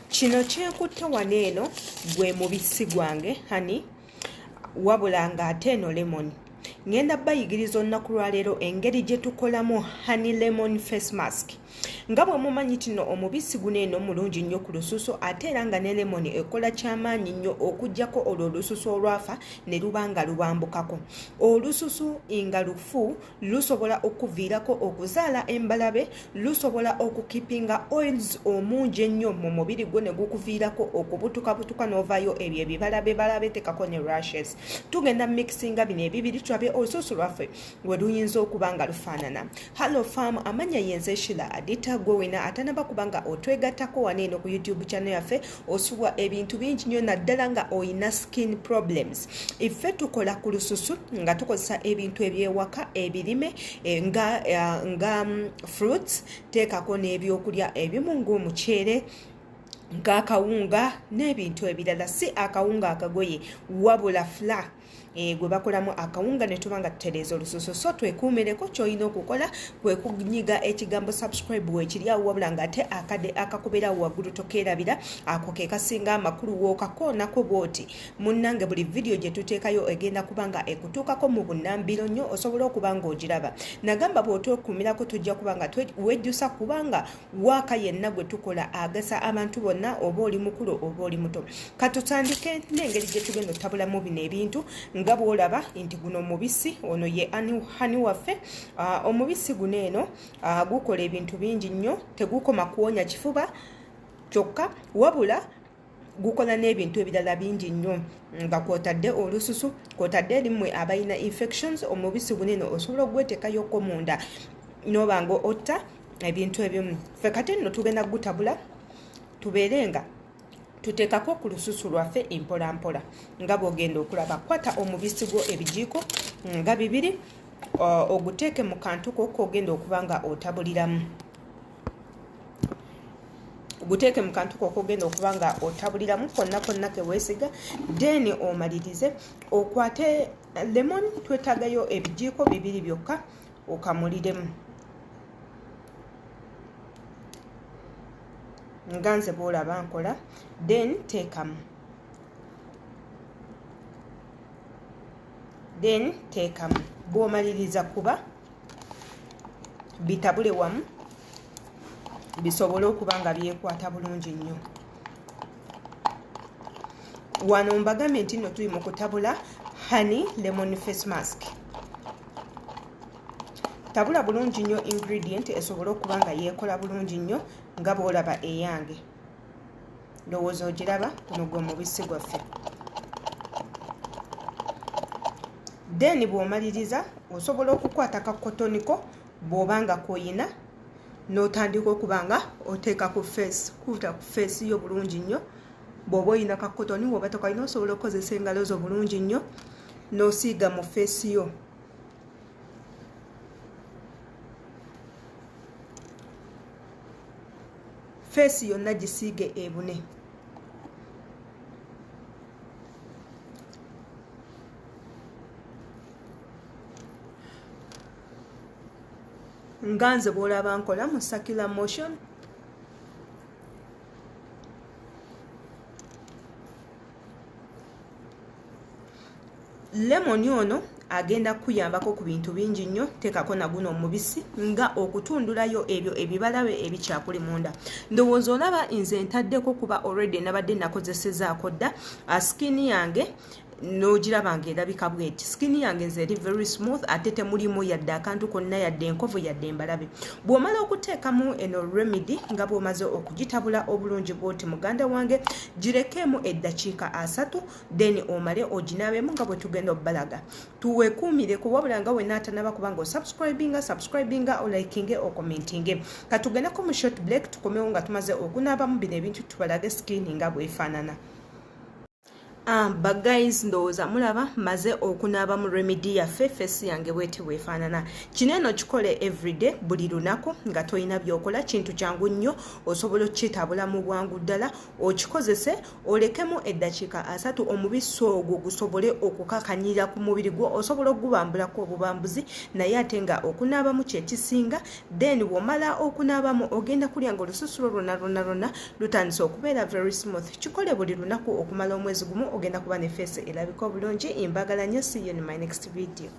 Kino kyenkutte wano eno gwe mubisi gwange honey, wabula ng'ate eno lemon. Ngenda bayigiriza olunaku lwaleero engeri gye tukolamu honey lemon face mask. Nga bwe mumanyi tino omubisi guno eno mulungi nnyo ku lususu, ate era nga ne lemon ekola kyamaanyi nnyo okuggyako olwo olususu olwafa ne luba nga lubambukako. Olususu nga lufu lusobola okuviirako okuzaala embalabe, lusobola okukipinga oils omungi ennyo mu mubiri gwo ne gukuviirako okubutukabutuka n'ovaayo ebyo ebibalabe balabe, tekako ne rashes. Tugenda mixinga bino ebibiri tulabe olususu lwaffe we luyinza okuba nga lufaanana. Hallo fam, amanya yenze Shila Adita, gwe wena atanaba kuba nga otwegattako wano eno ku YouTube channel yaffe, osubwa ebintu bingi nnyo naddala nga oyina skin problems. Iffe tukola ku lususu nga tukozesa ebintu ebyewaka, ebirime nga fruits, teekako n'ebyokulya ebimu ng'omuceere, ng'akawunga n'ebintu ebirala, si akawunga akagoye wabula flour gwe bakolamu akawunga ne tuba nga tutereeza olususu. So twekuumireko, ky'olina okukola kwe kunyiga ekigambo subscribe weekiri awo, wabula ng'ate akadde akakubeerawo waggulu tokeerabira, ako ke kasinga amakulu wookakoonako bw'oti. Munnange, buli vidiyo gye tuteekayo egenda kuba nga ekutuukako mu bunnambiro nnyo, osobola okuba ng'ogiraba. Nagamba bw'otwekuumirako tujja kuba nga wejjusa, kubanga waaka yenna gwe tukola agasa abantu bonna, oba oli mukulu oba oli muto. Katutandike n'engeri gye tugenda otabulamu bino ebintu. Nga bw'olaba nti guno mubisi, ono ye honey waffe. Omubisi guno eno gukola ebintu bingi nnyo, tegukoma kuwonya kifuba kyokka, wabula gukola n'ebintu ebirala bingi nnyo, nga kwotadde olususu, kwotadde erimmwe abalina infections. Omubisi guno eno osobola okugweteekayoko munda n'oba nga otta ebintu ebimu. Ffe kati nno tugenda gutabula tubeere nga tuteekako ku lususu lwaffe mpola mpola nga bw'ogenda okulaba. Kwata omubisi gwo ebijiiko nga bibiri, oguteeke mu kantu ko k'ogenda okuba nga otabuliramu, oguteeke mu kantu ko k'ogenda okuba nga otabuliramu konna konna ke weesiga. Then omalirize okwate lemon, twetaagayo ebijiiko bibiri byokka, okamuliremu nga nze bw'olaba nkola. Then teekamu, then teekamu. Bw'omaliriza kuba bitabule wamu bisobole okuba nga byekwata bulungi nnyo. Wano mbagambye nti nno tuli mu kutabula honey lemon face mask. Tabula bulungi nnyo ingredient esobole okuba nga yeekola bulungi nnyo nga bw'olaba eyange. Ndowooza ogiraba, guno gwe mubisi gwaffe. Then bw'omaliriza osobola okukwata ka cotton ko bw'oba nga koyina n'otandika okuba nga oteeka ku face, kuta ku face yo bulungi nnyo. Bw'oba oyina ka cotton, bw'oba tokalina osobola okukozesa engalo zo bulungi nnyo n'osiiga mu face yo. Face yonna gisiige ebune. Nga nze bw'olaba nkola mu circular motion. Lemon ono agenda kukuyambako ku bintu bingi nnyo, teekako na guno omubisi nga okutundulayo ebyo ebibalabe ebikyakuli munda. Ndowooza olaba nze ntaddeko kuba already nabadde nakozesezaako dda. Skin yange n'ogiraba ng'erabika bweti. Skin yange nze eri very smooth, ate temulimu yadde akantu konna, yadde enkovu, yadde embalabe. Bw'omala okuteekamu eno remedy nga bw'omaze okugitabula obulungi bw'oti, muganda wange, girekeemu eddakiika 30, then omale oginaabemu nga bwe tugenda obbalaga. Tuwekuumireko, wabula nga wenna atanaba kubanga osubscribinga, subscribinga, olikinge, okommentinge. Katugendeko mu short break, tukomewo nga tumaze okunaabamu bino ebintu, tubalage skin nga bwefaanana. Ba guys, ndowooza mulaba maze okunaaba mu remedy yaffe. Face yange bweti bwefaanana. Kino eno kikole everyday, buli lunaku nga tolina byokola. Kintu kyangu nnyo, osobola okukitabula mu bwangu ddala. Okikozese, olekemu eddakiika 30 omubisi ogwo gusobole okukakanyira ku mubiri gwo. Osobola okugubambulako obubambuzi, naye ate nga okunaabamu kyekisinga. Then bw'omala okunaabamu, ogenda kulya nga olususu lwo lwonna lwonna lwonna lutandise okubeera very smooth. Kikole buli lunaku okumala omwezi gumu, ogenda kuba ne face erabika obulungi. Mbagala nnyo. See you in my next video.